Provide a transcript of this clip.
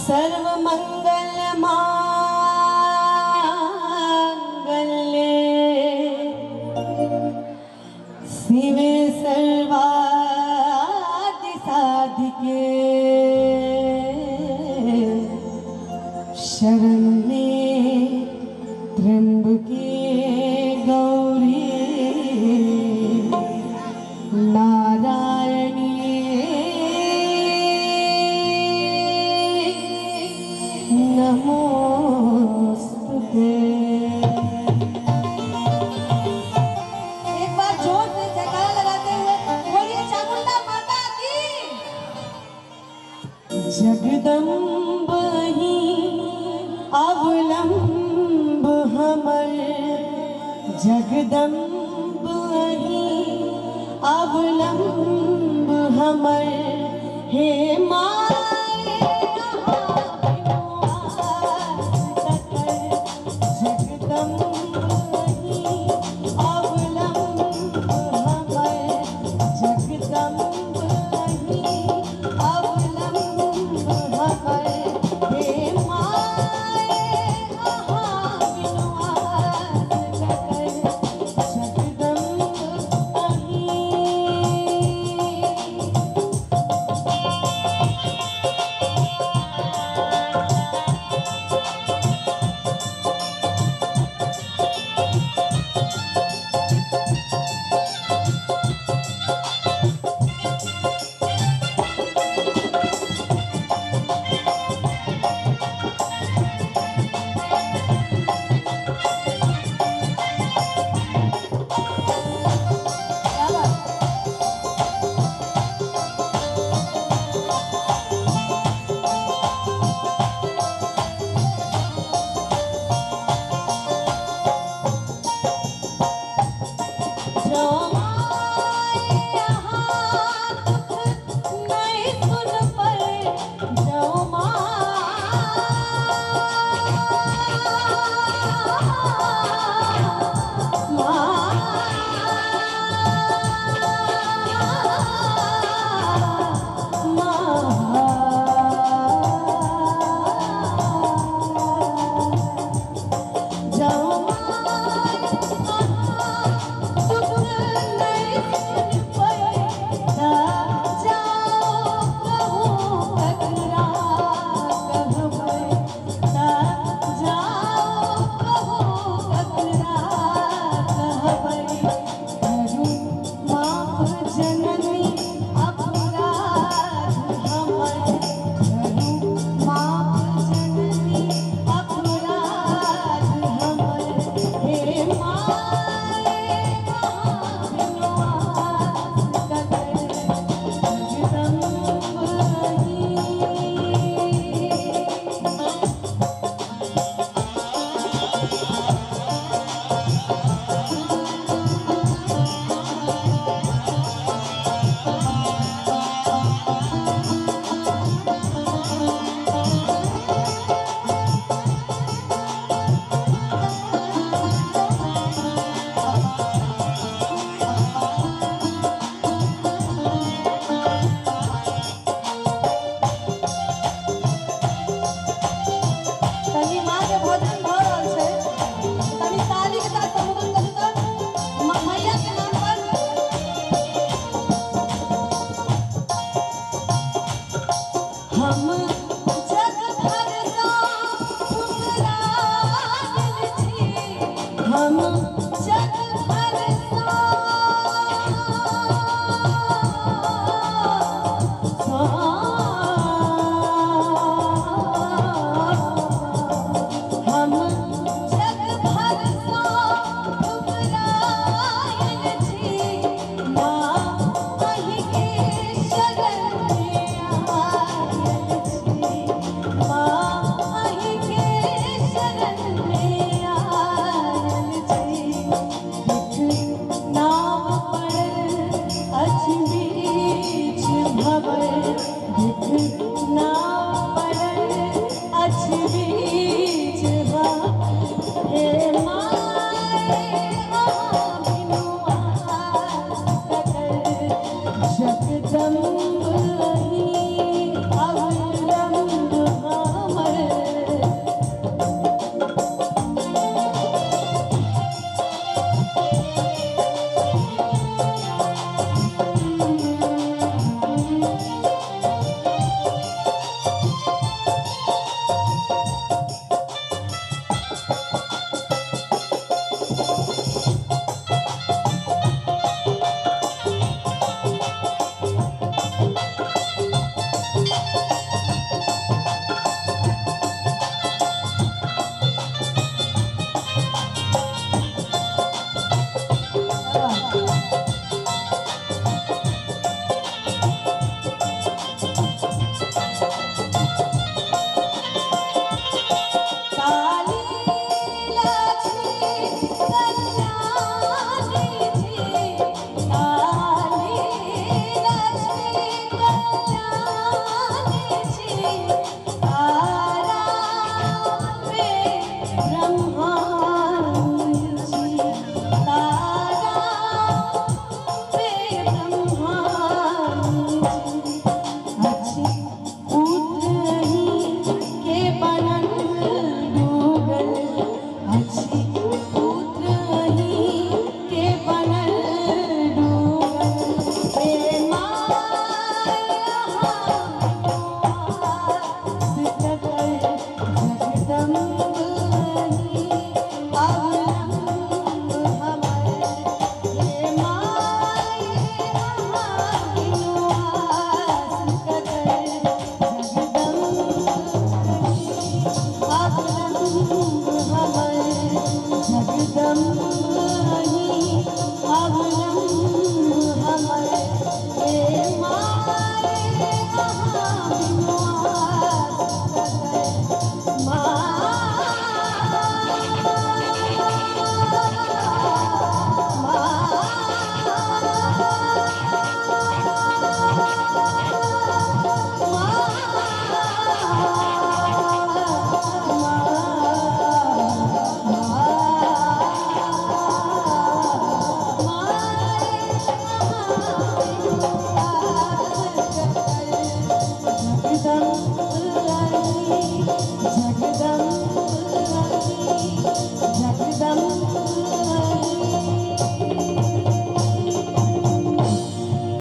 सर्वमंगल मांगल्ये शिवे सर्वार्थ साधिके शरण्ये त्र्यंबके गौरी नारायणी नमोस्तुते। एक बार जोर से जयकारा लगाते हुए बोलिए चामुंडा माता की। जगदम्ब ही अवलंब हमर, जगदम्ब ही अवलंब हमर, हे माय अहाँ बिनु आस ककर। जगदम्ब ही अवलंब हमर, जगदम्ब ही अवलंब हमर, हे my अहाँ बिनु आस ककर। जगदम्ब अहीं। क्या बात। जो my अहाँ दुख नहीं सुन पर, जो जो my अहाँ दुख नहीं सुन पर, जाओ कहूँ ककरा कहबै, जाओ कहूँ ककरा कहबै, करू माफ जननी अपराध हमर, करू माफ जननी अपराध हमर, हे my अहाँ बिनु आस ककर। जगदम्ब अहीं। तनी माँ के भोजन भऽ रहल छै, तनी ताली के साथ सम्बोधन करू तऽ मैया के नाम पर। हम जग भर सँ ठुकरायल छी, हम जग भर सँ हम जग भर सँ ठुकरायल छी, माँ अहीं के शरण में आयल छी, माँ अहीं के शरण में आयल छी। देख नाव पड़ल अछि बीच भंवर, देख नाव पड़ल अछि बीच भंवर, हे my अहाँ बिनु आस ककर। जगदम्ब